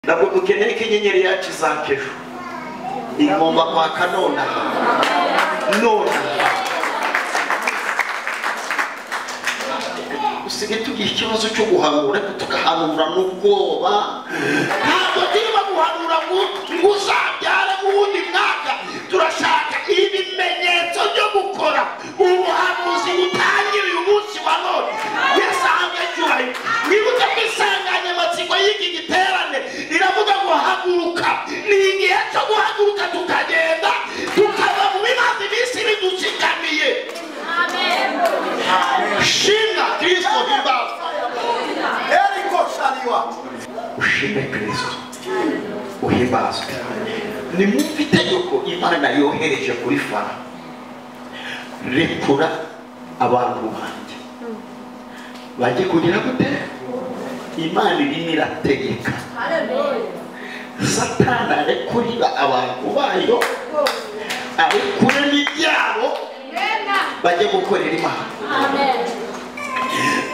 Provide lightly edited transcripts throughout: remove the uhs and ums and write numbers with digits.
Ntabwo dukeneye ko inyenyeri yacu izaka ejo, igomba kwaka nonaha nonaha. Usigaye tugira ikibazo cyo guhanura, ariko tugahanura n'ubwoba. Ntabwo turimo guhanura ngo uzabyare mu wundi mwaka. Turashaka ibimenyetso byo gukora ubuhanuzi butangira uyu munsi wa none. Yesu ahabwe icyubahiro. Mwibuke ko insanganyamatsiko y'iki giterane iravuga ngo haguruka. Ni igihe cyo guhaguruka tukagenda, tukava mu bimaze iminsi bidushikamiye. Shimwa Kristo himbazwe. Ushime Kristo uhimbazwe. Nimwumve itegeko Imana yohereje kuri Farawo: rekura abantu banjye bajye kugira gute? Imana irimo irategeka. Satani arekurira abantu bayo, arekure n'ibyabo bajye gukorera Imana.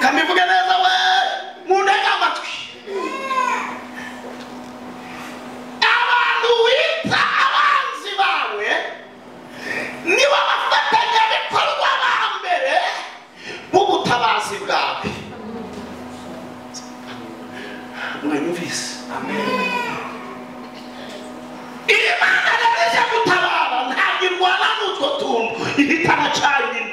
Kamivuge neza we, muntege amatwi. Abantu wita abanzi bawe nibo bafatanyabikorwa ba mbere b'ubutabazi bwawe. Mwanyumvise? Imana rero ije gutabara ntabwo irwana n'utwo tuntu, ihitana cyanyine.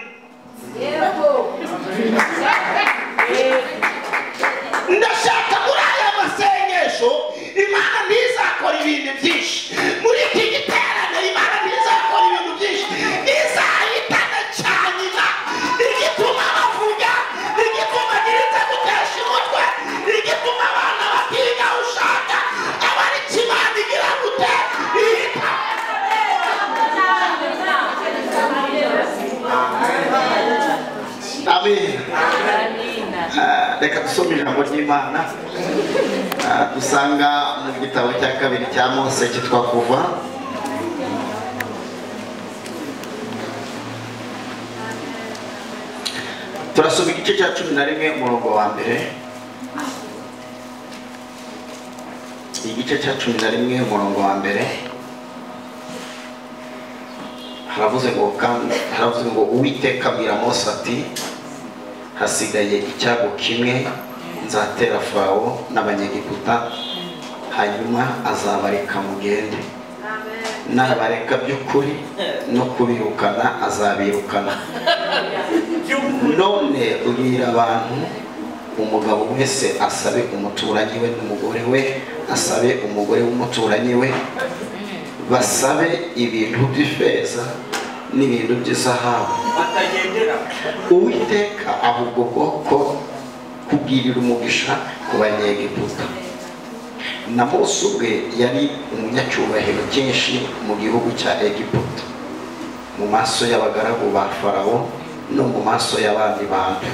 Ndashaka muri aya masengesho Imana ntizakora ibintu byinshi. Muri iki giterane Imana ntizakora ibintu byinshi, izahitana cyanyina. Igituma bavuga, igituma girinze gutesha umutwe, igituma abana batiga aho ushaka, aba ari Imana igira gute? Ihita. Amen. Reka dusome ijambo ry'Imana dusanga mu gitabo cya kabiri cya Mose cyitwa Kuva. Turasoma igice cya 11 umurongo wa mbere. Igice cya 11 umurongo wa mbere haravuze ngo, kandi haravuze ngo Uwiteka abwira Mose ati: hasigaye icyago kimwe nzatera Farawo n'Abanyegiputa, hanyuma azabareka mugende. Nabareka by'ukuri no kubirukana azabirukana. None ubwira abantu, umugabo wese asabe umuturanyi we n'umugore we asabe umugore w'umuturanyi we, basabe ibintu by'ifeza n'ibintu by'izahabu. Uwiteka aha ubwo bwoko kubwirira umugisha ku Banyegiputa. Na Mose ubwe yari umunyacyubahiro cyinshi mu gihugu cya Egiputa, mu maso y'abagaragu ba Farawo no mu maso y'abandi bantu.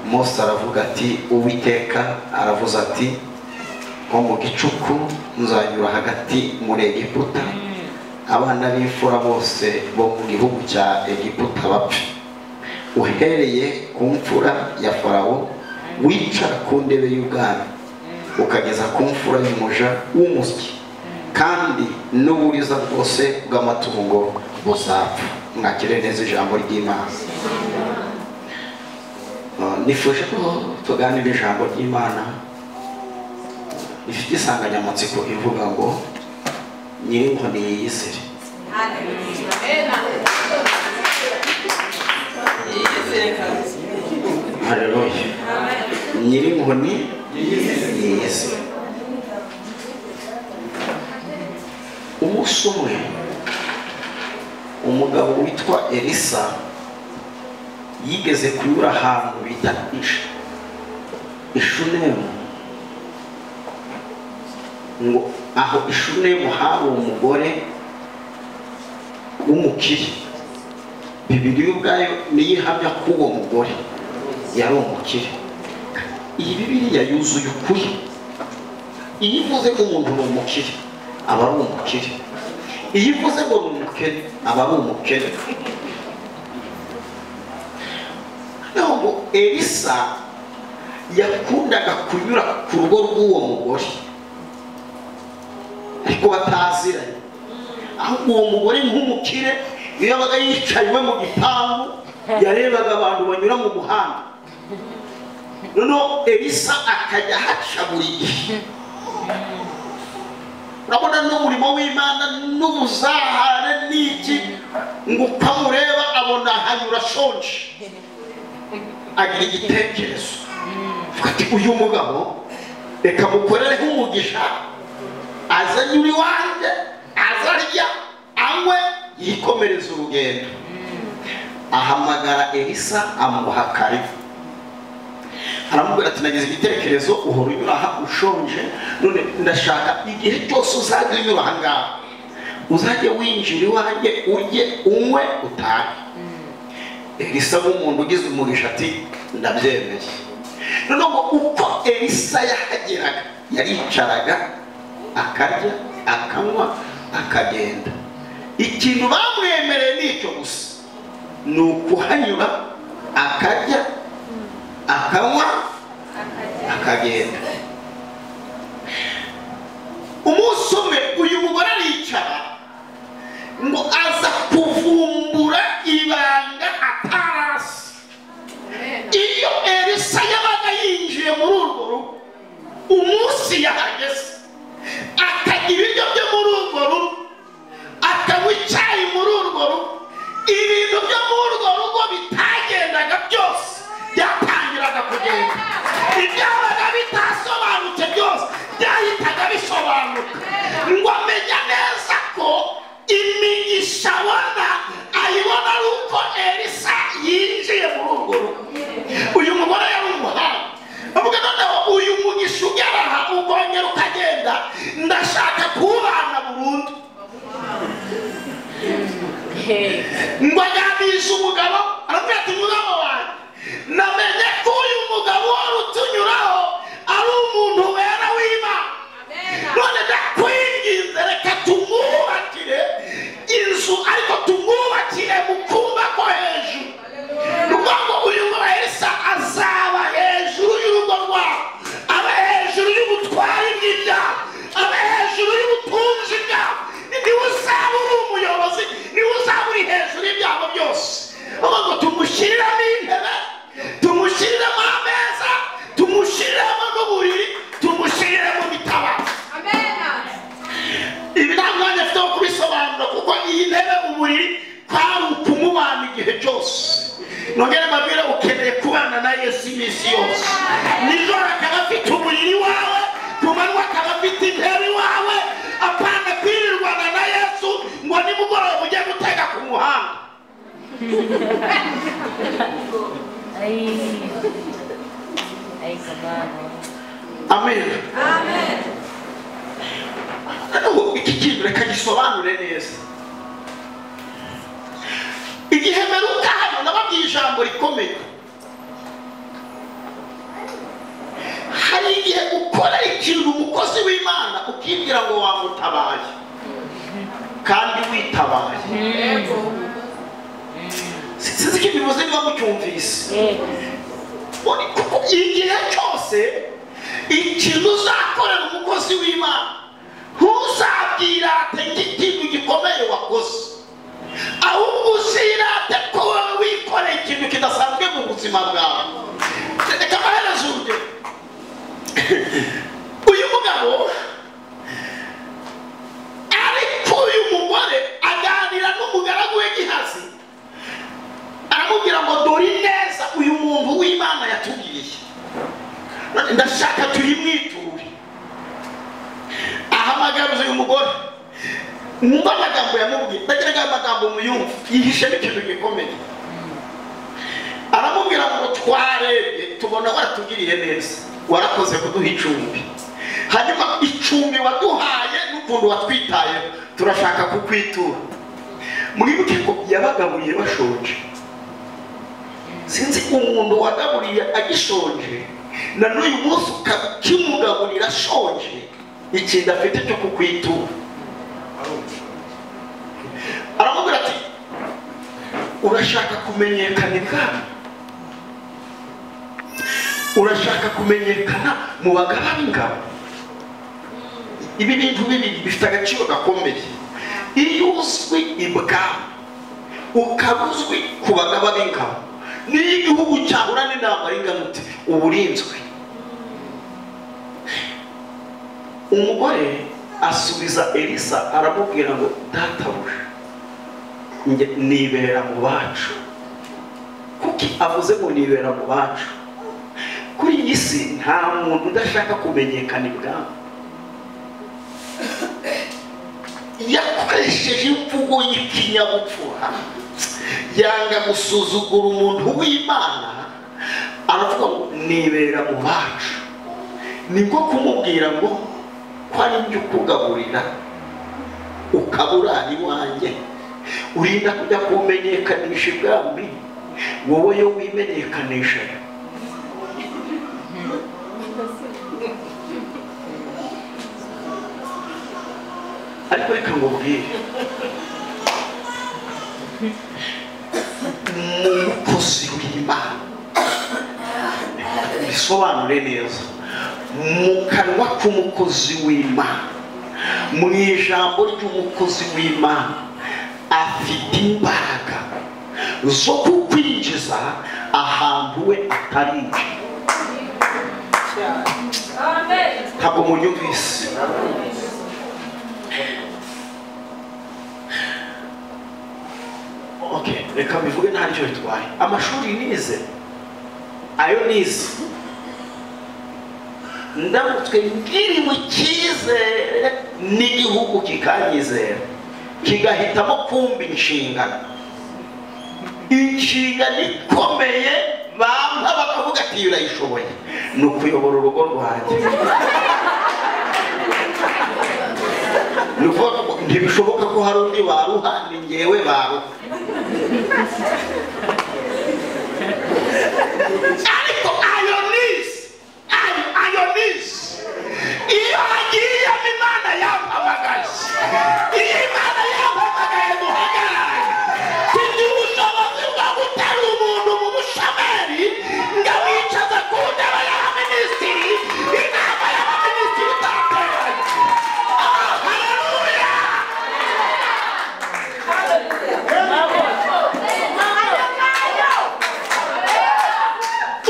Mose aravuga ati: Uwiteka aravuze ati, nko mu gicuku nzanyura hagati muri Egiputa, abana b'imfura bose bo mu gihugu cya Egiputa bapfe, uhereye ku mfura ya Farawo wicara ku ntebe y'ubwami ukageza ku mfura y'umuja w'umusyi, kandi n'uburiza bwose bw'amatungo buzapfa. Mwakire neza ijambo ry'Imana. Nifuje ko tuganira ijambo ry'Imana rifite insanganyamatsiko ivuga ngo nyirinkoni yiyizire. Haleluya. Nyirinkoni yiyizire. Umunsi umwe umugabo witwa Elisa yigeze kunyura ahantu bita Ishunemu. Ngo aho Ishunemu hari umugore w'umukire. Bibiliya ubwayo niyo ihamya ko uwo mugore yari umukire. Iyi Bibiliya yuzuye ukuri. Iyo ivuze ko umuntu ni umukire aba ari umukire, iyo ivuze ngo ni umukene aba ari umukene. Noneho ngo Elisa yakundaga kunyura ku rugo rw'uwo mugore. Ariko bataziranye. Ahubwo uwo mugore nk'umukire iyo yabaga yicaye iwe mu gipangu yarebaga abantu banyura mu muhanda. Noneho Elisa akajya ahaca buri gihe. Urabona n'umurimo w'Imana n'ubuzahare n'iki, ngo uko amureba abona hanyura ashonje, agira igitekerezo ati uyu mugabo reka mukorereho umugisha, azanyura iwanjye, azarya anywe yikomereza urugendo. Ahamagara Elisa amuha karibu, aramubwira ati nagize igitekerezo, uhora unyura aha ushonje, none ndashaka igihe cyose uzajya unyura aha ngaha uzajye winjira iwanjye urye unywe utahe. Elisa nk'umuntu ugize umugisha ati ndabyemeye. Noneho uko Elisa yahageraga yaricaraga akarya akanywa akagenda. Ikintu bamwemereye ni icyo gusa, ni ukuhanyura akarya akanywa akagenda. Umunsi umwe uyu mugore aricara ngo aza kuvumbura ibanga atarazi. Iyo Elisa yabaga yinjiye muri urwo rugo, umunsi yahageze akarya ibiryo byo muri urwo rugo, akanywa icyayi muri urwo rugo, ibintu byo muri urwo rugo bitagendaga byose byatangiraga kugenda. Ibyabaga bitasobanutse byose byahitaga bisobanuka. Ngo amenya neza ko imigisha abona ayibona ari uko Elisa yinjiye muri urwo rugo. Uyu mugore yari umuhanga, avuga noneho uyu mugisha ugera aha ukongera ukagenda, ndashaka kuwubana burundu. Ngo aganiriza umugabo, aramubwira ati mugabo wanjye, namenye ko uyu mugabo wari utunyuraho ari umuntu wera w'Imana, none ndakwinginze reka tumwubakire inzu, ariko tumwubakire mu kumba ko hejuru. Ni ukuvuga ngo uyu mugabo Elisa azaba hejuru y'urugo rwabo, aba hejuru y'ubutwari bw'ibyaha, aba hejuru y'ubutunzi bwabo. Niwe uzaba uri umuyobozi, niwe uzaba uri hejuru y'ibyago byose. Avuga ngo tumushyiriremo intebe, tumushyiriremo ameza, tumushyiriremo n'uburiri, tumushyiriremo n'itabaza. Ibi nta mwanya afite wo kubisobanura, kuko iyi ntebe, uburiri, kwari ukumubana igihe cyose. Nongere mbabwire, ukeneye kubana na Yesu iminsi yose. Nijoro akaba afite uburiri iwawe, ku manywa akaba afite intebe iwawe. Apana kwirirwana na Yesu ngo nimugoroba ujye gutega ku muhanda. Amen. Noneho iki kintu reka gisobanure neza. Igihe mperuka hano nababwiye ijambo rikomeye. Hari igihe ukora ikintu umukozi w'Imana ukibwira ngo wamutabaye, kandi witabaye. Sinzi ko bivuze niba mucyumvise. Kuko igihe cyose ikintu uzakorera umukozi w'Imana ntuzabwirate nk'ikintu gikomeye wakoze, ahubwo uzirate ko wowe wikoreye ikintu kidasanzwe mu buzima bwawe. Reka mbahereze urugero. Uyu mugabo ariko uyu mugore aganira n'umugaragu we Gehazi, aramubwira ngo dore neza uyu muntu w'Imana yatubwiye, ndashaka tuyimwiture. Ahamagara uyu mugore, mwumva amagambo yamubwiye, ndagira ngo aya magambo muyumve, yihishemo ikintu gikomeye. Aramubwira ngo twarebye tubona waratugiriye neza, warakoze kuduha icumbi, hanyuma icumbi waduhaye n'ukuntu watwitayeho turashaka kukwitura. Mwibuke ko yabagaburiye bashonje. Sinzi umuntu wagaburiye agishonje, na n'uyu munsi ukakimugaburira ashonje, ikintu afite cyo kukwitura. Aramubwira ati urashaka kumenyekana ibwami, urashaka kumenyekana mu bagaba b'ingabo. Ibi bintu bibiri bifite agaciro gakomeye. Iyo uzwi ibwami, ukaba uzwi ku bagaba b'ingabo, niyo igihugu cyahura n'intambara ingana ute, uba urinzwe. Umugore asubiza Elisa aramubwira ngo databuja, njye nibera mu bacu. Kuki avuze ngo nibera mu bacu? Kuri iyi si nta muntu udashaka kumenyekana ibwami. Yakoresheje imvugo y'ikinyabupfura, yanga gusuzugura umuntu w'Imana, aravuga ngo nibera mu bacu. Niko kumubwira ngo ko ari njye ukugaburira ukaba urara iwanjye, urinda kujya kumenyekanisha ibwami, wowe yo wimenyekanisha. Ariko reka ngubwire, umukozi w'Imana bisobanure neza, mu kanwa k'umukozi w'Imana, mu ijambo ry'umukozi w'Imana, afite imbaraga zo kukwinjiza ahantu we atarinjira. Ntabwo munyumvise. Okay, reka bivuge nta cyo bitwaye. Amashuri nize, ayo nize, ndamutswe ngiriwe icyizere n'igihugu kikanyizera, kigahitamo kumba inshingano, inshingano ikomeye bampa bakavuga ati urayishoboye, ni ukuyobora urugo rwanjye. Ni ukuvuga ngo ntibishoboka ko hari undi waruha, ni njyewe baruha. Ariko ayo nize, ayo nize, iyo hagiyemo Imana yampamagaye, iyo Imana yampamagaye duhagarare, mfite ubushobozi bwo guterura umuntu mu bushomeri ngamwicaza ku ntebe y'abaminisitiri, inama y'abaminisitiri itateranye. Haleluya!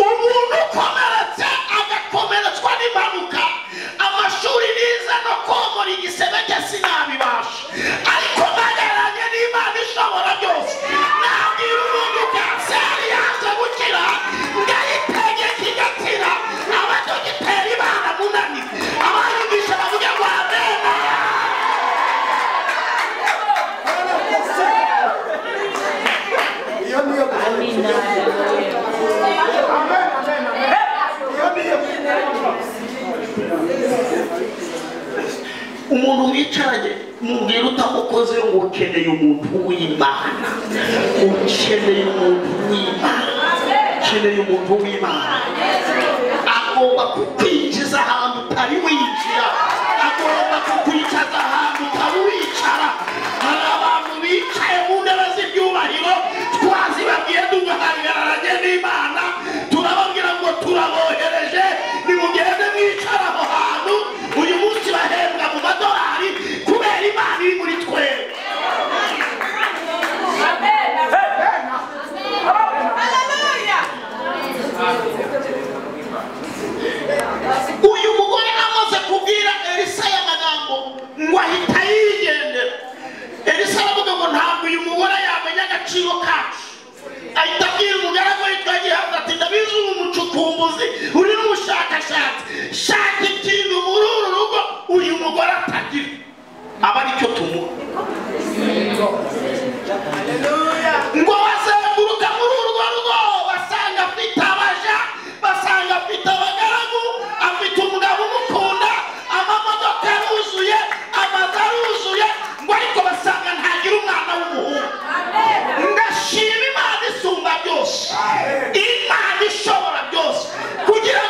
Umuntu ukomeretse agakomeretswa n'impanuka, amashuri nize no komora igisebe cye sinabibasha, ariko mpagararanye n'Imana ishobora byose, nabwira umuntu kanseri yanze gukira ngayitegeka igakira, abadogiteri baramunaniye, abayumvishe bavuge ngo amena. Umuntu wicaranye mubwira utamukoze ngo ukeneye umuntu w'Imana, ukeneye umuntu w'Imana, ukeneye umuntu w'Imana. Agomba kukwinjiza ahantu utari winjira, agomba kukwicaza ahantu utari wicara. Hari abantu bicaye mu ntebe z'ibyubahiro, twazibabwiye duhagararanye n'Imana, turababwira ngo turabohereje, nimugende mwicara aho hantu. Uyu munsi bahembwa mu madolari kubera Imana iri muri twebwe. Uyu mugore amaze kubwira Elisa aya magambo ngo ahita yigendera. Elisa aravuga ngo ntabwo uyu mugore yamenya agaciro kacu. Ahita abwira umugaragu witwa Gehazi ati ndabizi uri umucukumbuzi, uri n'umushakashatsi, shaka ikintu muri uru rugo uyu mugore atagira, aba aricyo tumuha. Ngo bazenguruka muri urwo rugo basanga afite abaja, basanga afite abagaragu, afite umugabo umukunda, amamodoka aruzuye, amazu aruzuye, ngo ariko basanga ntagira umwana w'umuhungu. Ndashima Imana isumba byose, Imana ishobora byose, kugira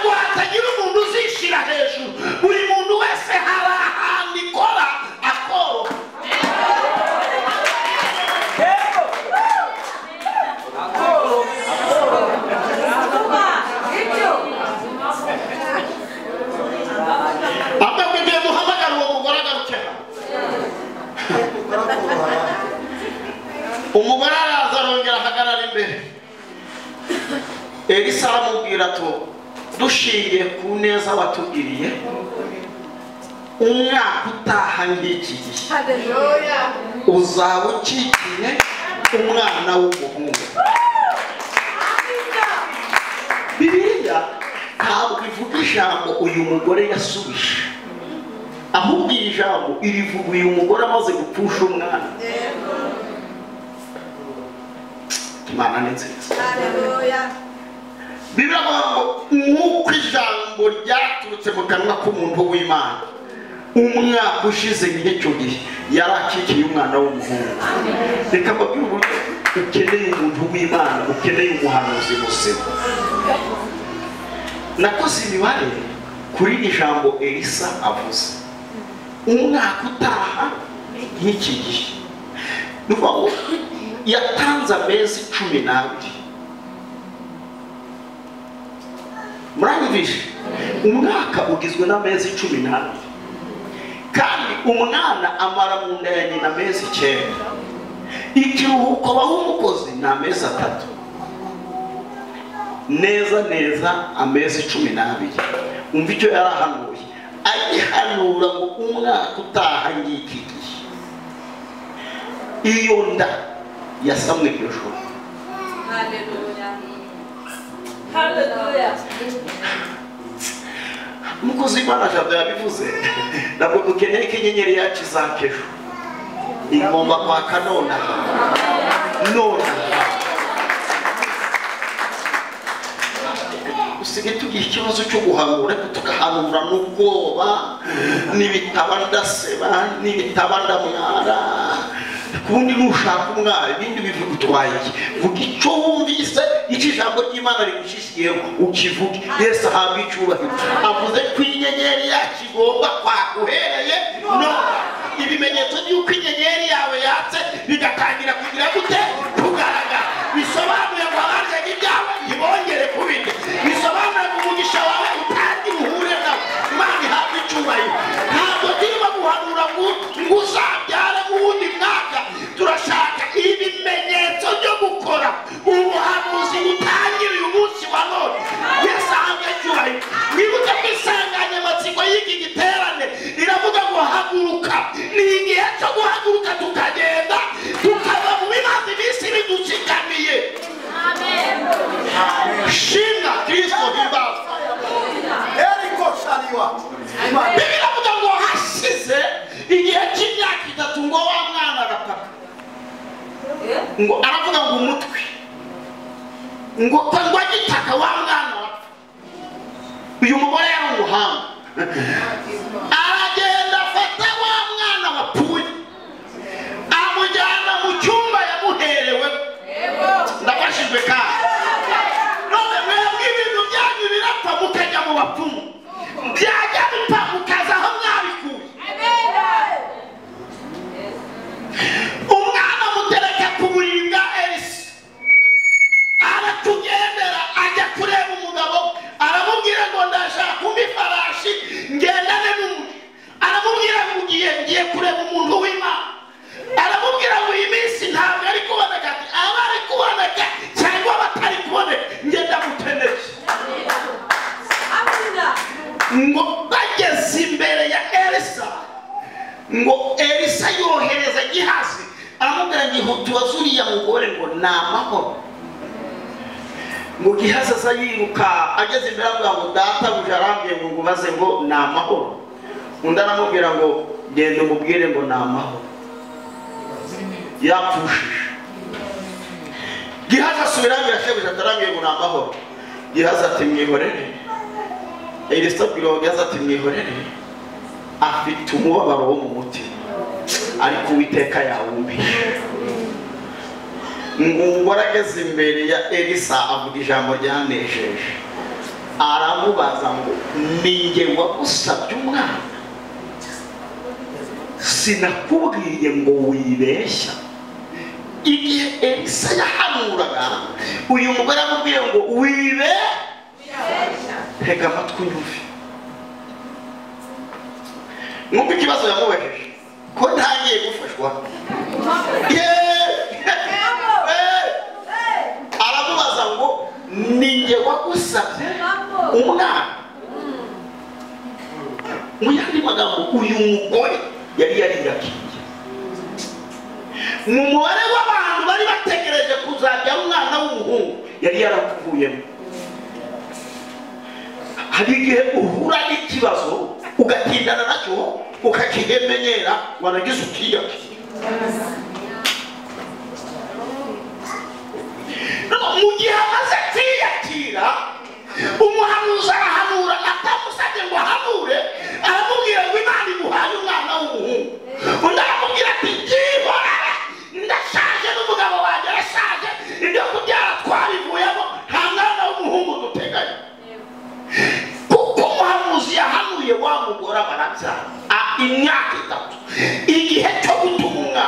Umugore araza arongera ahagarara imbere. Elisa aramubwira ati dushingiye ku neza watugiriye, umwaka utaha nk'iki gihe uzaba ukikiye umwana w'umuhungu. Bibiliya ntabwo ivuga ijambo uyu mugore yasubije, ahubwo iri jambo irivuga uyu mugore amaze gupfusha umwana. Imana ni nziza. Biravuga ngo nk'uko ijambo ryaturutse mu kanwa k'umuntu w'Imana, umwaka ushize nk'icyo gihe yari akikiye umwana w'umuhungu. Reka mbabwire uburyo ukeneye umuntu w'Imana, ukeneye umuhanuzi muzima. Nakoze imibare kuri iri jambo Elisa avuze, umwaka utaha nk'iki gihe, ni ukuvuga ngo yatanze amezi 12. Muranyumvishe? Umwaka ugizwe n'amezi 12, kandi umwana amara mu nda ya nyina amezi 9. Ikiruhuko baha umukozi ni amezi 3, neza neza amezi 12. Umva icyo yarahanuye, agihanura ngo umwaka utaha ngiki gihe iyo nda yasamwe iryo joro. Umukozi w'Imana Jado yabivuze, ntabwo dukeneye ko inyenyeri yacu izaka ejo, igomba kwaka nonaha nonaha. Usigaye tugira ikibazo cyo guhanura, ariko tugahanura n'ubwoba, n'ibitaba ndaseba, n'ibitaba ndamwara. Kundi nushaka umwana ibindi bivuga utwaye iki? Vuga icyo wumvise, icyo ijambo ry'Imana rigushyishyiyeho ukivuge. Yesu ahabwe icyubahiro. Avuze ko inyenyeri yacu igomba kwaka uhereye none. Ibimenyetso by'uko inyenyeri yawe yatse bigatangira kugira gute? Kugaragara. Bisobanuye ngo abaryaga ibyawe ntibongere kubirya, bisobanuye ngo umugisha wawe utangire uhure nawe. Imana ihabwe icyubahiro. Ntabwo turimo guhanura ngo uzabyare uwundi mwaka, turashaka ibimenyetso byo gukora ubuhanuzi butangira uyu munsi wa none. Yesu ahabwe icyubahiro. Mwibuke ko insanganyamatsiko y'iki giterane iravuga ngo haguruka. Ni igihe cyo guhaguruka tukagenda, tukava mu bimaze iminsi bidushikamiye. Shimwa Kristo himbazwe. Bibiliya iravuga ngo hashize igihe cy'imyaka 3 ngo wa mwana arataka, ngo aravuga ngo umutwe, ngo ngo agitaka wa mwana arapfa. Uyu mugore yari umuhanga, aragenda afata wa mwana wapfuye amujyana mu cyumba yamuherewe. Ndafashijwe kandi. None mwebwe ibintu byanyu birapfa mukajya mu bapfumu, byajya bipfa mukaza aho mwabikuye. Umwana mutereka ku buriri bwa Elisa, aratugendera ajya kureba umugabo, aramubwira ngo ndashaka kumpa ifarashi ngendane n'undi. Aramubwira ngo ngiye kureba umuntu w'Imana. Aramubwira ngo iyi minsi ntabwo ari kuboneka, ati aba ari kuboneka cyangwa abatari kuboneka ngenda mukeneye. Ngo bageze imbere ya Elisa, ngo Elisa yohereza Gihazi aramubwira ngo ihute uriya mugore ngo ni amahoro. Ngo Gihazi aza yiruka ageze imbere avuga ngo databuja arambwiye ngo ngubaze ngo ni amahoro. Undi aramubwira ngo genda umubwire ngo ni amahoro. Yapfushije. Gihazi asubira abwira shebuja ati arambwiye ngo ni amahoro. Gihazi ati mwihorere. Elisa abwira Gihazi ati mwihorere, afite umubabaro wo mu mutima, ariko Uwiteka yawumvishe. Ngo umugore ageze imbere ya Elisa avuga ijambo ryanejeje, aramubaza ngo ni njye wagusabye umwana? Sinakubwiye ngo wibeshya? Igihe Elisa yahanuraga uyu mugore amubwiye ngo wibe, tega amatwi unyumve. Mwumve ikibazo yamubajije, ko ntangiye gufashwa. Ninjye wagusabye umwana. Mu yandi magambo, uyu mugore yari yariyakiriye mu mubare w'abantu bari bategereje kuzabyara umwana w'umuhungu, yari yaravuyemo. Hari igihe uhura n'ikibazo ugatindana nacyo, ukakimenyera, warangiza ukiyakira. Mu gihe amaze kwiyakira, umuhanuzi arahanura, atamusabye ngo ahanure, aramubwira ngo Imana iguhaye umwana w'umuhungu. Undi aramubwira ati byihorere, ndashaje n'umugabo wanjye arashaje, ibyo kubyara twabivuyemo, nta mwana w'umuhungu duteganya. Kuko umuhanuzi yahanuye, wa mugore barabyara imyaka 3, igihe cyo gutuma umwana,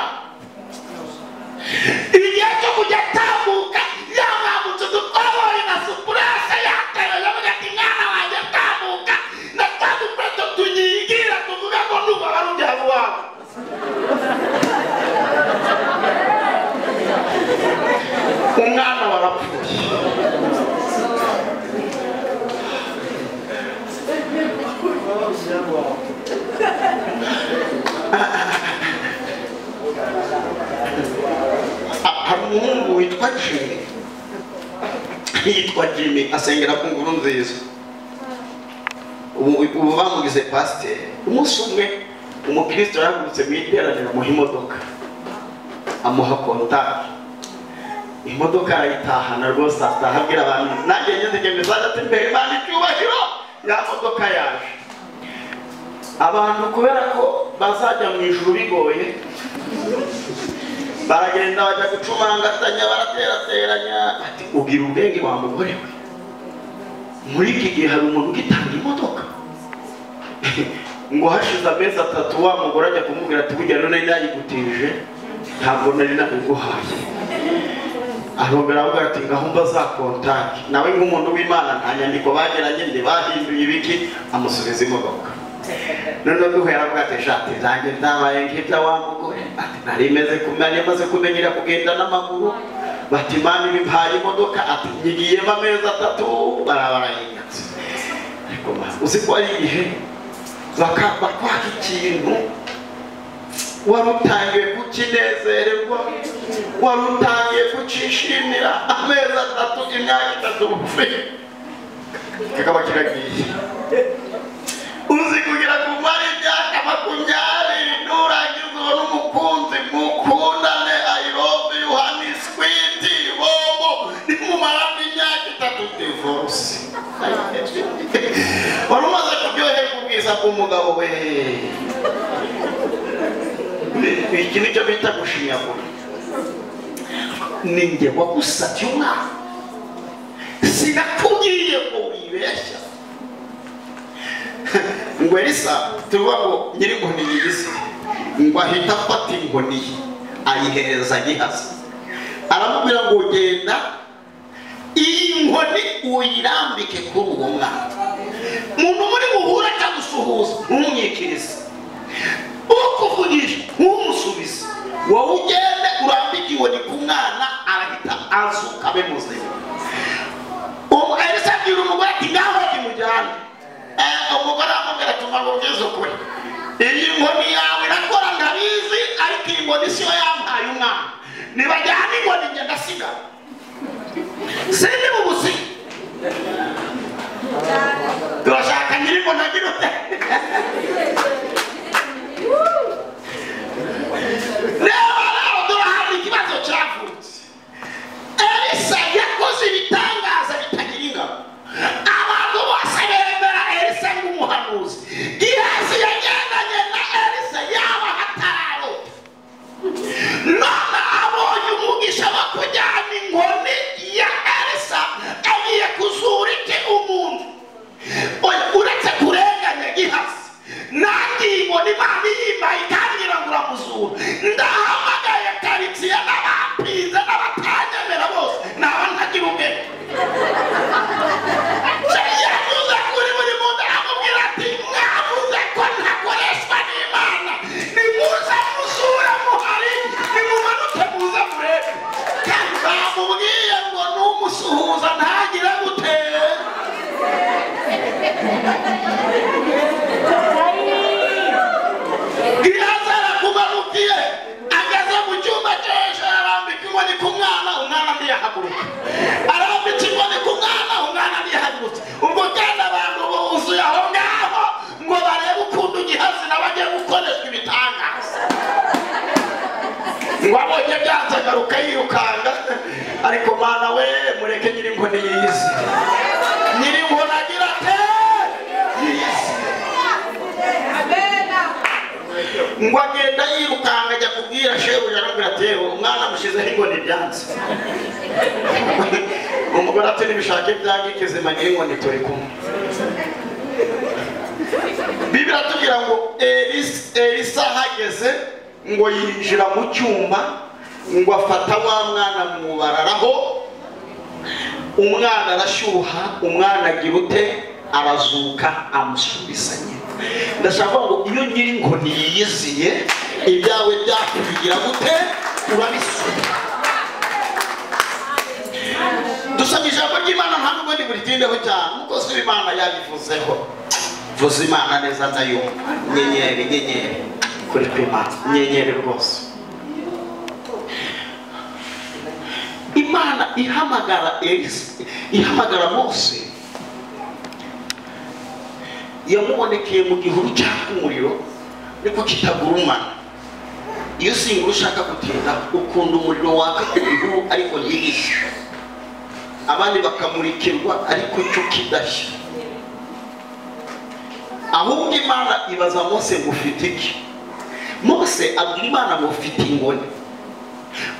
igihe cyo kujya atambuka, yamwambutse udukoboyi na supurese yateruye, avuga ati mwana wanjye tambuka, na twa dukweto tunyigira tuvuga ngo nuba barubyara iwawe. Umwana warapfuye. Hari umuhungu witwa Jimmy, yitwa Jimmy, asengera ku Nguru Nziza, ubu bamugize pasiteri. Umunsi umwe umukristo yahagurutse mu iteraniro, amuha imodoka, amuha kontaki, imodoka arayitahana rwose, ataha abwira abantu, nanjye ngeze igihe mesaje ati mbere Imana icyubahiro, ya modoka yaje. Abantu kubera ko bazajya mu ijuru bigoye, baragenda bajya gucumangatanya, baraterateranya, ati ugira ubwenge wa mugore we, muri iki gihe hari umuntu ugitanga imodoka. Ngo hashize amezi 3, wa mugore ajya kumubwira ati burya none nayigutije, ntabwo nari nabiguhaye. Arongera avuga ati ngaho mba za kontaki, nawe nk'umuntu w'Imana nta nyandiko bagiranye, ntibahinduye ibiki, amusubiza imodoka. Noneho duhera avuga ati shati zanjye ndabaye nk'ibya wa mugore, ati nari maze kumenyera kugenda n'amaguru, bati Imana ibimpaye imodoka, ati nyigiyemo amezi 3, barabarayinyatse. Ariko uzi ko ari igihe bakwaka ikintu wari utangiye kukinezererwa, wari utangiye kucishimira, amezi 3, imyaka 3 bugufi kikaba kiragiye. Uzi kugira kumara imyaka 20 nurangiza ubona umukunzi mukundane, I love you honey, sweet bombo, nimumara imyaka 3 divorce. Wari umaze kuryoherwa ubwiza bw'umugabo we. Iki nicyo bita gushinyagura. Ninjye wagusabye umwana, sinakubwiye ngo wibeshya. Ngo Elisa tuvuga ngo nyir'inkoni yiyise, ngo ahita afata inkoni ye ayihereza Gehazi, aramubwira ngo genda iyi nkoni uyirambike kuri uwo mwana. Umuntu muri buhure akagusuhuza ntumwikirize, ukuvugisha ntumusubize, wowe ugende urambike inkoni ku mwana, arahita azuka abe muzima. Elisa abwira umugore ati ngaho kimujyane. Umugore aramubwira ati mva nkubwize ukuri, iyi nkoni yawe irakora ndabizi, ariko iyi nkoni siyo yampaye umwana, nibajyana inkoni njye ndasigara, sindi bubusige. Turashaka nyir'inkoni agira ute? Reba rero dore ikibazo cyavutse. Elisa yakoze ibitangaza bitagira ingano, abantu bose bemera Elisa nk'umuhanuzi. Gehazi yagendanye na Elisa yaba hatararota, none abonye umugisha wo kujyana inkoni ya Elisa, agiye kuzura iki umuntu? Uretse kurenganya Gehazi, nanjye ntiyahaguruka. Arambitse inkoni ku mwana, umwana ntiyahagurutse. Ubwo kandi abantu buzuye aho ngaho ngo barebe ukuntu Gihazi nawe agiye gukoreshwa ibitangaza. Ngo abonye byanze agaruka yirukanga, ariko Mana we mureke nyirinkoni yize. Nyirinkoni agira ate? Yize. Ngo agenda yirukanga ajya kubwira shebuja, aramubwira ati umwana amushyizeho inkoni byanze. Umugore ati nibishake byange kizima nyirinkoni turi kumwe. Bibiri atubwira ngo Elisa ahageze ngo yinjira mu cyumba, ngo afata wa mwana mubararaho, umwana arashyuha, umwana agira ute? Arazuka, amusubiza nyina. Ndashaka ngo iyo nyirinkoni yiyiziye ibyawe byakubigira gute? Urabisubiza. Dusoma ijambo ry'Imana nta nubwo ntiburitindeho cyane, umukozi w'Imana yabivuzeho. Vuza Imana neza ndayumva. Nyenyeri, nyenyeri kuri kw'Imana, nyenyeri rwose. Imana ihamagara Elisa, ihamagara Mose, yamubonekeye mu gihuru cyaka umuriro ariko kitagurumana. Iyo singura ushaka gutinda, ukunda umuriro waka ku gihuru ariko ntigishye, abandi bakamurikirwa ariko cyo kidashya. Ahubwo Imana ibaza Mose ngo ufite iki? Mose abwira Imana ngo ufite inkoni.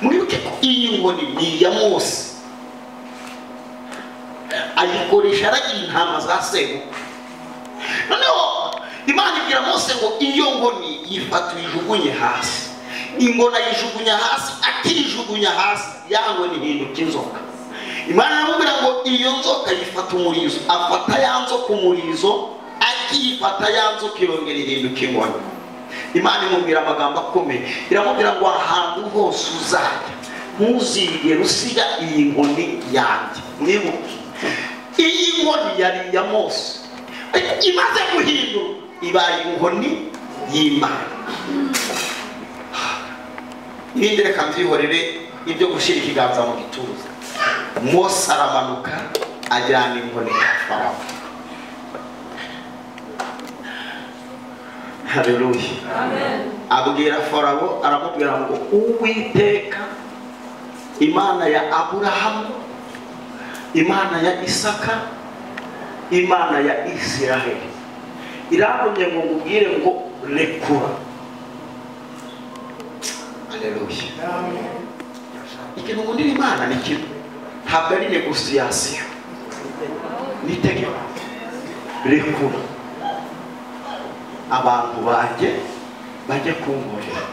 Mwibuke ko iyi nkoni ni iya Mose, ayikoresha aragira intama za sebukwe. Noneho Imana ibwira Mose ngo iyo nkoni yifata uyijugunye hasi. Inkoni ayijugunya hasi, akijugunya hasi, ya nkoni ihinduka inzoka. Imana iramubwira ngo iyo nzoka yifata umurizo, afata ya nzoka umurizo, akiyifata ya nzoka irongera ihinduka inkoni. Imana imubwira amagambo akomeye, iramubwira ngo ahantu hose uzajya ntuzigere usiga iyi nkoni yanjye. Mwibuke iyi nkoni yari iya Mose, imaze guhindura ibaye inkoni y'Imana. Ibindi reka mbyihorere, ibyo gushyira ikiganza mu gituza. Mose aramanuka ajyana inkoni ya Farawo. Haleluya. Abwira Farawo, aramubwira ngo Uwiteka Imana ya Aburahamu, Imana ya Isaka, Imana ya Isiraheli irantumye ngo ngubwire ngo rekura. Haleluya. Ikintu nkundira Imana ni kimwe, ntabwo ari negosiyasiyo, ni itegeko. Rekura abantu banjye bajye kunkorera.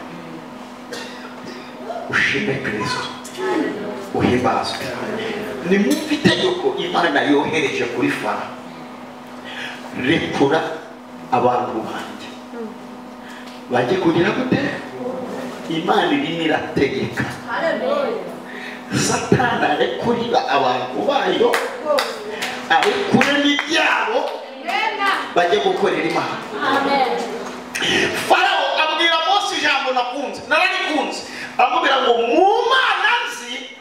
Ushime Kristo, uhimbazwe. Nimwumve itegeko Imana yohereje kuri Farawo: rekura abantu banjye bajye kugira gute? Imana irimo irategeka. Satani arekurira abantu bayo, arekure n'ibyabo bajye gukorera Imana. Farawo abwira Mose ijambo nakunze, nararikunze. Aramubwira ngo mu Mana nzi,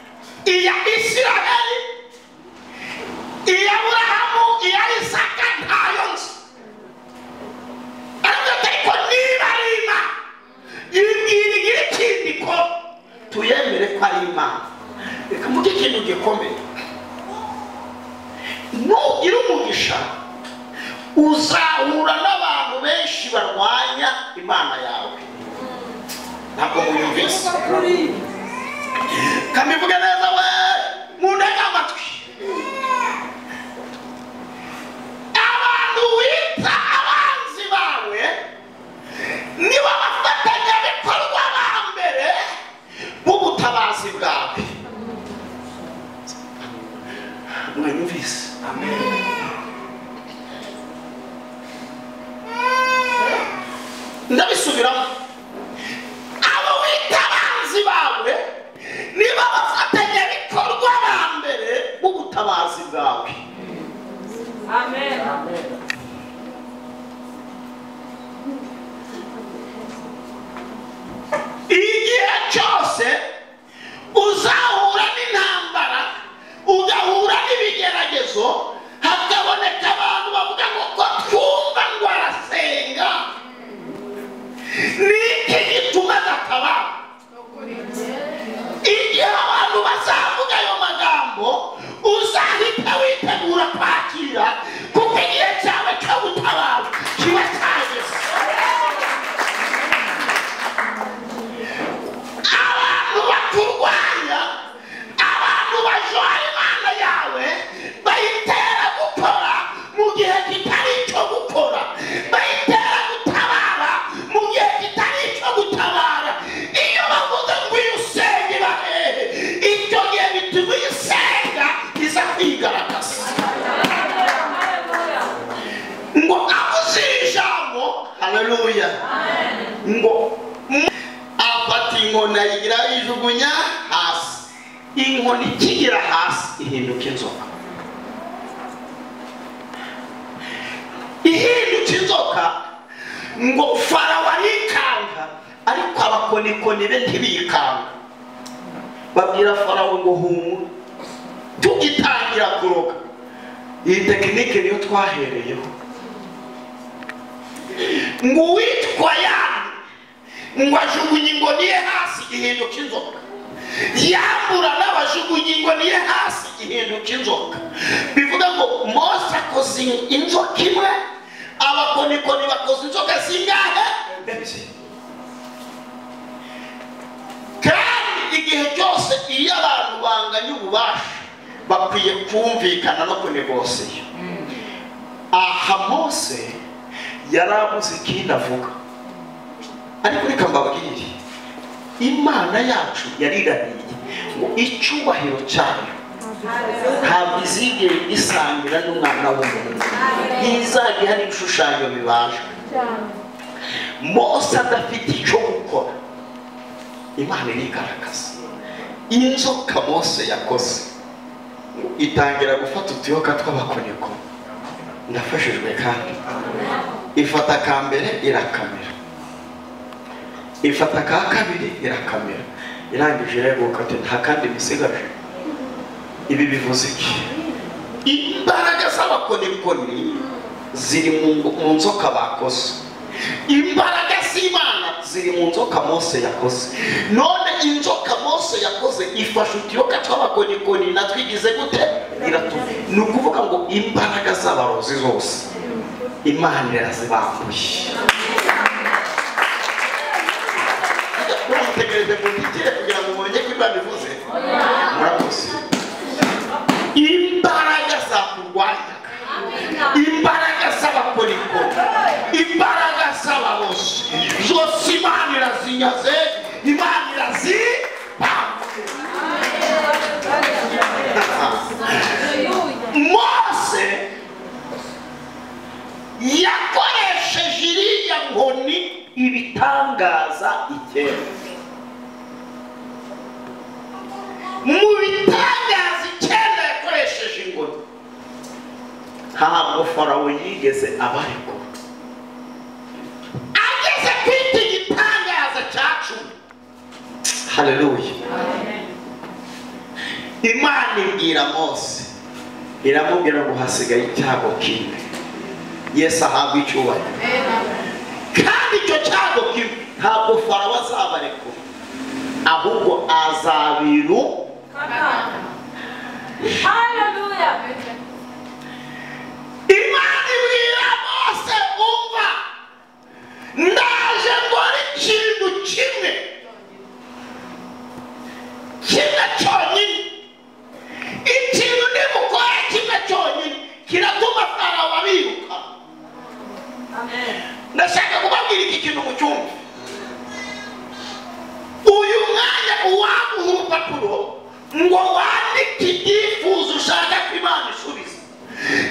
iya Isiraheli, iya Aburahamu, iya Isaka ntayo nzi. Aramubwira ati ariko niba ari Imana ibwira igira ikindi ko tuyemere ko ari Imana. Reka mvuge ikintu gikomeye. Nugira umugisha uzahura n'abantu benshi barwanya Imana yawe. Ntabwo muyumvise. Kamivuge neza we, muntege amatwi. Abantu wita abanzi bawe nibo bafatanyabikorwa ba mbere b'ubutabazi bwawe. Mwanyumvise? Ndabisubiramo. Abo wita abanzi bawe nibo bafatanyabikorwa ba mbere b'ubutabazi bwawe. Amen. Igihe cyose uzahura n'intambara ibitekerezo, hakaboneka abantu bavuga ngo ko twumva ngo arasenga, ni iki gituma adatabara? Igihe abantu bazavuga ayo magambo, uzahita witegura kwakira, kuko igihe cyawe cyo gutabara kiba cyageze. Abantu bakurwanya, abantu bajora Imana yawe, bayitera gukora mu gihe kitari icyo gukora, bayitera gutabara mu gihe kitari icyo gutabara. Iyo bavuze ngo uyu usenga iba hehe, icyo gihe bituma uyu usenga iza kwigaragaza. Ngo avuze ijambo, haleluya, ngo afata inkoni ayigira ijugunya hasi, inkoni ikigera hasi ihinduka inzoka. Ihindutse inzoka, ngo Farawo arikanga, ariko abakonikoni be ntibikanga. Babwira Farawo ngo humura, tugitangira kuroga. Iyi tekinike niyo twahereyeho. Ngo uwitwa Yani ngo ajugunye inkoni ye hasi ihinduka inzoka, yambura n'abajugunye inkoni ye hasi ihinduka inzoka. Bivuga ngo Mose akoze inzoka imwe, abakonikoni bakoze inzoka zingahe? Ebyiri. Kandi igihe cyose iyo abantu banganya ububasha, bakwiye kumvikana no kunegosiya. Aha Mose yarabuze ikindi avuga, ariko reka mbabwire, Imana yacu yarirahiriye ngo icyubahiro cyayo ntabwo izigera isangira n'umwana w'umuntu, ntizajya ihari ibishushanyo bibajwe. Mose adafite icyo gukora, Imana irigaragaza. Inzoka Mose yakoze itangira gufata utuyoka tw'abakonikoni. Ndafashijwe kandi. Ifata aka mbere irakamera, ifata aka kabiri irakamera, irangije ireguka ati nta kandi bisigaje. Ibi bivuze iki? Imbaraga z'abakonikoni ziri mu nzoka bakoze, imbaraga z'Imana ziri mu nzoka Mose yakoze. None inzoka Mose yakoze ifashe utuyoka tw'abakonikoni natwigize gute? Iratuma. Ni ukuvuga ngo imbaraga z'abarozi zose Imana irazibambuye. Muramutegereje ngo ntikire kugira ngo mumenye ko Imana ivuze. Murakoze. Imbaraga zakurwanyaga, imbaraga z'abakonikoni, imbaraga z'abarozi zose Imana irazinyaze, Imana irazibambuye. Mose yakoresheje iriya nkoni ibitangaza 9. Mu bitangaza 9 yakoresheje inkoni, ntabwo Farawo yigeze abarekura. Ageze kwita igitangaza cya 10, haleluya, Imana ibwira Mose, iramubwira ngo hasigaye icyago kimwe. Yesu ahabwa icyubahiro. Kandi icyo cyago kimwe ntabwo Farawo azabarekura, ahubwo azabiru. Haleluya. Imana ibwira Mose, umva, ndaje ngora ikintu kimwe, kimwe cyonyine. Ikintu nimukora kimwe cyonyine kiratuma Farawo abiruka. Ndashaka kubabwira iki kintu mu cyumba. Uyu mwanya uwaguha urupapuro ngo wandike ibyifuzo ushaka ko Imana isubiza,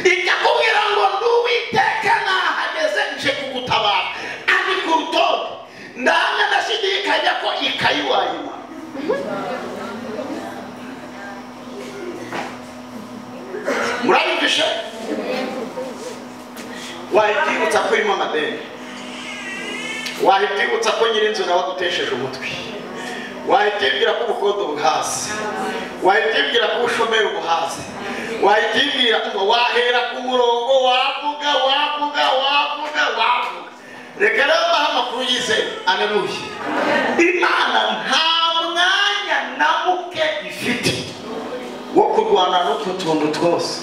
ikakubwira ngo ndi Uwiteka nahageze nje kugutabara, andika urutonde. Ndahamya ndashidikanya ko ikayi wayima. Murabumvishe? Wahita ko irimo amadeni, wahita ko nyirinzu nawe agutesheje umutwe, wahita ko ubukode ubuhaze, wahita ko ubushomeri ubuhaze, Wahitibwira ngo wahera ku murongo wavuga wavuga wavuga wavuga. Reka rero mbahe amakuru yizewe. Aleluya. Imana nta mwanya na muke ifite wo kurwana n'utwo tuntu twose.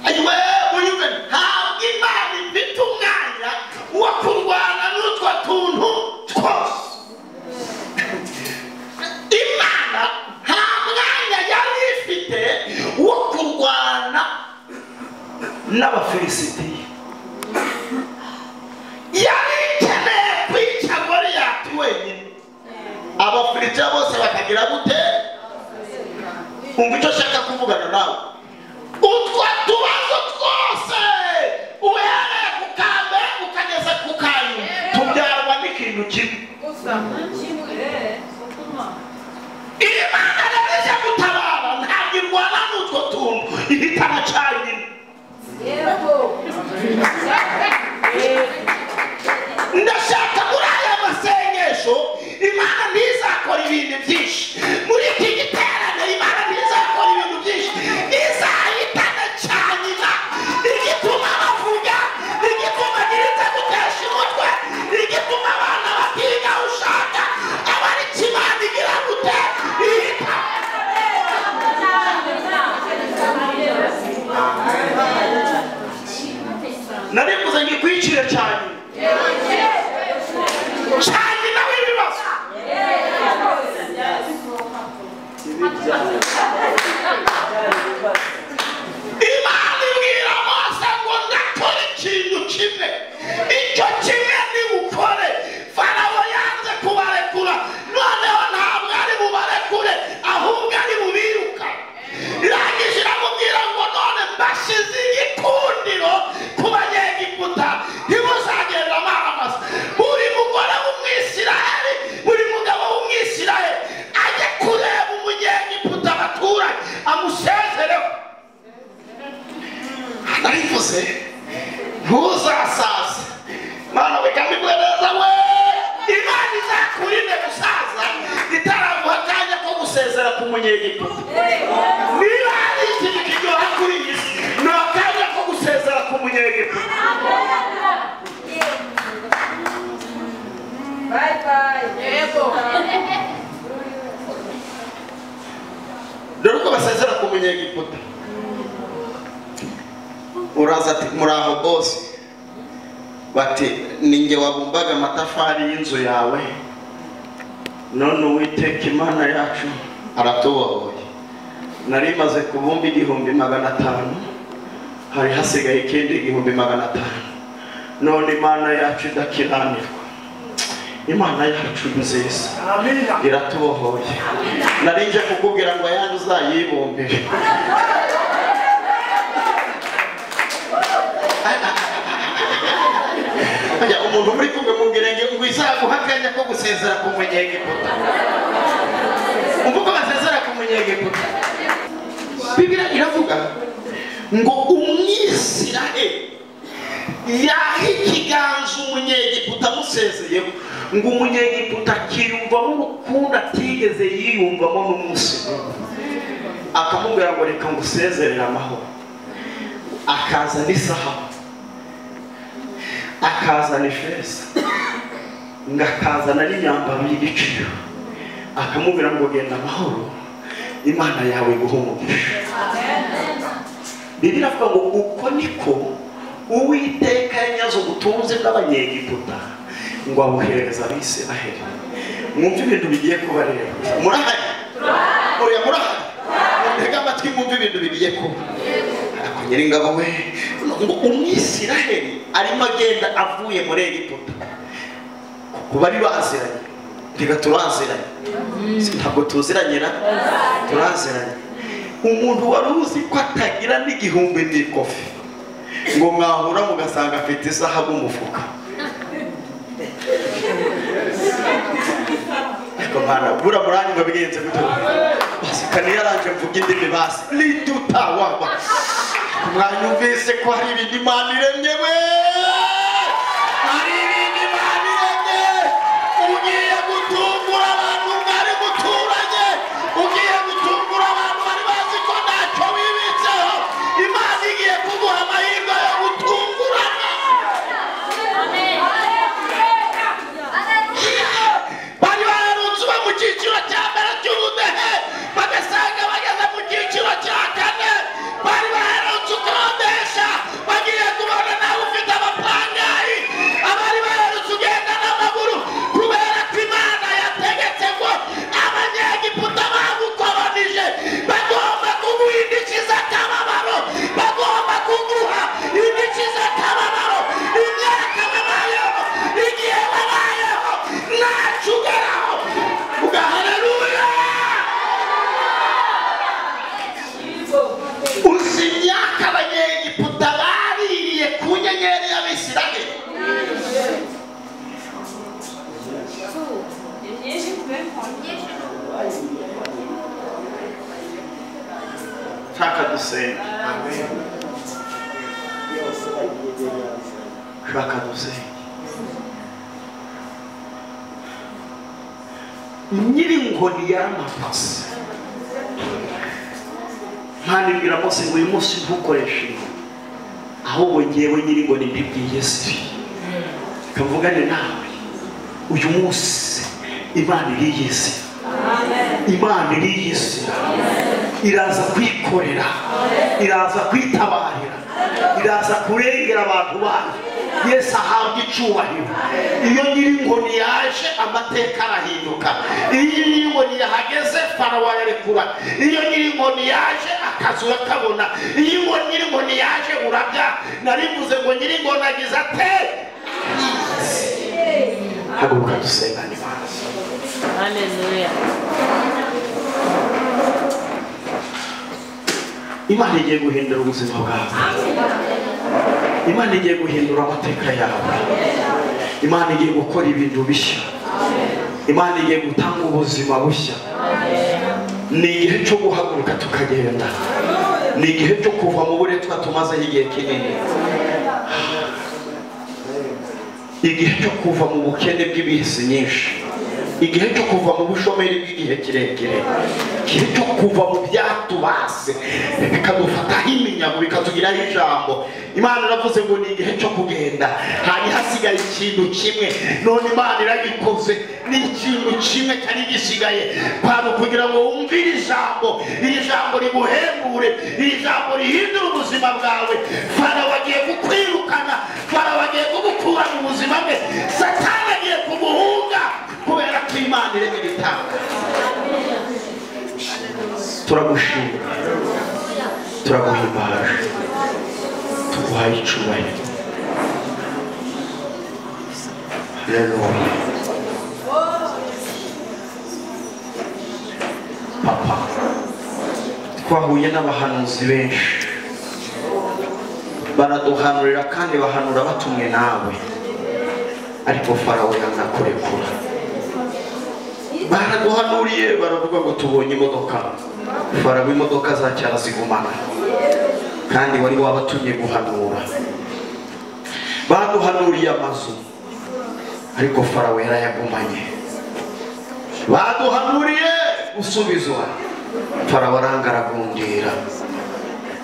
Ayiwe uyumve, ntabwo Imana ifite umwanya wo kurwana n'utwo tuntu twose. Imana nta mwanya yari ifite wo kurwana n'Abafilisitiya. Yari ikeneye kwica Goliyati wenyine, Abafilisitiya bose bakagira gute? Umva icyo nshaka kuvugana nawe. Utwo tubazo twose uhereye ku kambere ukageza ku kanyuma tubyarwa n'ikintu kimwe. Imana rero ije gutabara ntabwo irwana n'utwo tuntu, ihitana cyanyine. Ndashaka muri aya masengesho Imana ntizakora ibintu byinshi. Muri iki giterane Imana ntizakora ibintu byinshi, izahitana cyanyina. Igituma bavuga, igituma girinze gutesha umutwe, igituma abana batiga ushaka, aba ari Imana igira gute? Ihita. Narivuze ngikwicire cyane cyanyina w'ibibazo. Imana ibwira Mose ngo ndakora ikintu kimwe, icyo kimwe ni bukore. Farawo yanze kubarekura, noneho ntabwo ari bubarekure, ahubwo ari bubiruka. Irangije iramubwira ngo none mbashyize igikundiro ku Banyegiputa, ntimuzagenda amaramasa. Buri mugore w'Umwisirayeli, buri mugabo w'Umwisirayeli ajye kureba Umunyegiputa baturanye amusezereho. Narivuze ntuzasaze. Mana we kandi mvuge neza we, Imana izakurinde gusaza itaraguha akanya ko gusezera ku Munyegiputa. Niba hari ikintu kiryoha kuri iyi si, ni akanya ko gusezera ku Munyegiputa. Bye bye. Yego. Dore uko basezera ku Munyegiputa. Uraza ati muraho bosi, bati ninjye wabumbaga amatafari y'inzu yawe, none Uwiteka Imana yacu aratubohoye. Nari maze kubumba 1500, hari hasigaye ikindi 1500. None Imana yacu idakiranirwa, Imana yacu nziza iratubohoye. Nari nje kukubwira ngo ayandi uzayibumbire. Umuntu muri kumwe mubwire ngo izaguha akanya ko gusezera ku Munyegiputa. Umva uko basezera ku Munyegiputa. Bibiliya iravuga ngo Umwisirayeli yaha ikiganza Umunyegiputa amusezeyeho, ngo Umunyegiputa akiyumvamo urukundo atigeze yiyumvamo n'umunsi n'umwe. Akamubwira ngo reka ngusezerere amahoro. Akazana isahabu, akazana ifeza, ngo akazana n'imyambaro y'igiciro, akamubwira ngo genda amahoro, Imana yawe iguhe umugisha. Bibiliya iravuga ngo uko niko Uwiteka yanyaze ubutunzi bw'Abanyegiputa ngo abuhereza Abisiraheli. Mwumve ibintu bigiye kuba rero. Murahari? Oya murahari? Mutege amatwi mwumve ibintu bigiye kuba. Ariko Nyiringabo we, ngo Umwisiraheli arimo agenda avuye muri Egiputa, kuko bari baziranye. Reka turaziranye, ntabwo tuziranye na turaziranye. Umuntu wari uzi ko atagira n'igihumbi n'ikofi, ngo mwahura mugasanga afite isahabu mu mufuka. Ariko Mana, bura muranyumva bigenze gute? Basi kaniyaranje mvuga indimi basi litutawaba. Mwanyumvise ko hari ibintu Imana iremye we, hari ibintu Imana iremye. Ugiye gutaha dusenge. Shaka dusenge. Nyirinkoni yaramapasi. Imana ibwira Mose ngo uyu munsi ntukoreshe inkoni, ahubwo ngewe nyirinkoni mbibwiye si kavugane nawe. Uyu munsi Imana iriyizi, Imana iriyizi, iraza kwikorera, iraza kwitabarira, iraza kurengera abantu bayo. Yesu ahabwa icyubahiro. Iyo nyirinkoni yaje amateka arahinduka. Iyo nyirinkoni yahageze Farawo ararekura. Iyo nyirinkoni yaje akazi urakabona. Iyo nyirinkoni yaje urabya. Narivuze ngo nyirinkoni agize ate? Haguruka dusengane Imana. Haleluya. Imana igiye guhindura ubuzima bwawe. Imana igiye guhindura amateka yawe. Imana igiye gukora ibintu bishya. Imana igiye gutanga ubuzima bushya. Ni igihe cyo guhaguruka tukagenda. Ni igihe cyo kuva mu buretwa tumazeho igihe kinini. Igihe cyo kuva mu bukene bw'ibisi nyinshi. Igihe cyo kuva mu bushomeri bw'igihe kirekire. Igihe cyo kuva mu byatubase bikadufataho iminyago bikatugiraho ijambo. Imana iravuze ngo ni igihe cyo kugenda. Hari hasigaye ikintu kimwe, none Imana iragikoze. Ni ikintu kimwe cyari gisigaye kwari kugira ngo wumvire ijambo. Iri jambo riguhembure, iri jambo rihindure ubuzima bwawe. Farawo agiye kukwirukana, Farawo agiye kugukura mu buzima bwe, Satani agiye kumuhunga kubera ko Imana irema ibitanga. Turagushima, turaguhimbaje, tuguhaye icyubahiro. Haleluya. Papa, twahuye n'abahanuzi benshi baraduhanurira kandi bahanura batumwe nawe, ariko Farawo yanga kurekura. Baraduhanuriye baravuga ngo tubonye imodoka. Farawo imodoka zacyo arazigumana, kandi wari wabatumye guhanura. Baduhanuriye amazu, ariko Farawo yarayagumanye. Baduhanuriye gusubizwa, Farawo arangaragundira.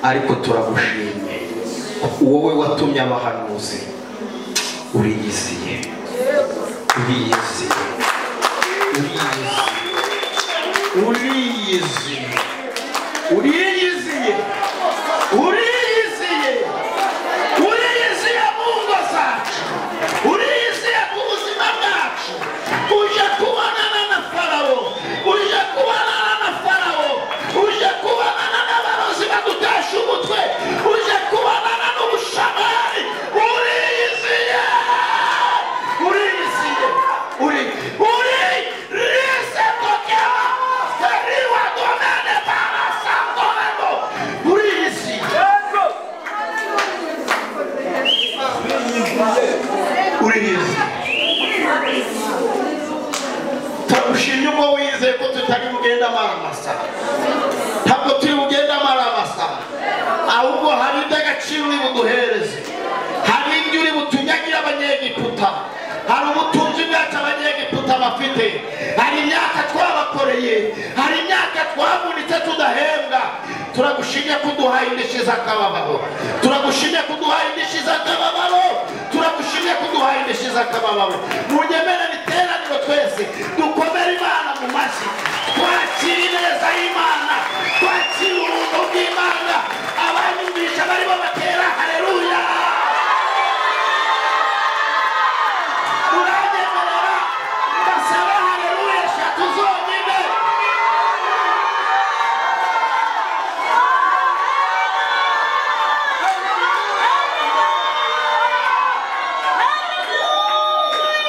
Ariko turagushimye wowe watumye abahanuzi. Uriyiziye, uriyiziye, uriyiziye, uriyiziye, uriyiziye, uriyiziye mu ngo zacu, uriyiziye ku buzima bwacu. Uje kubonana na Farawo, uje kubonana na Farawo, uje kubonana n'abarozi bagutesha umutwe, uje kubonana n'ubushamari. Uriyiziye, uriyiziye, uri turagushimye ubwo wizeye ko tutari bugenda amaramasa. Ntabwo turi bugenda amaramasa, ahubwo hari iby'agaciro uri buduhereze, hari ibyo uri butunyagira abanyegiputa, hari ubutunzi bwacu abanyegiputa bafite, hari imyaka twabakoreye, hari imyaka twavunitse tudahembwa. Turagushimye kuduhaye indishyi z'akababaro, turagushimye kuduhaye indishyi z'akababaro, turagushimye kuduhaye indishyi z'akababaro. Munyemerere iteraniro twese dukomere Imana mu mashyi, twakire ineza y'Imana, twakire ubuntu bw'Imana. Abanyumvisha barimo batera haleluya. Uranyemerera mbasaba haleluya eshatu zonyine.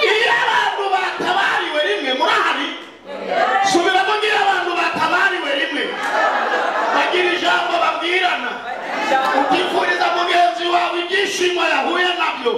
Iyo abantu batabariwe rimwe, murahari? Subiramo ngira abantu batabariwe rimwe bagira ijambo babwirana. Utifuriza mugenzi wawe ibyishimo yahuye nabyo,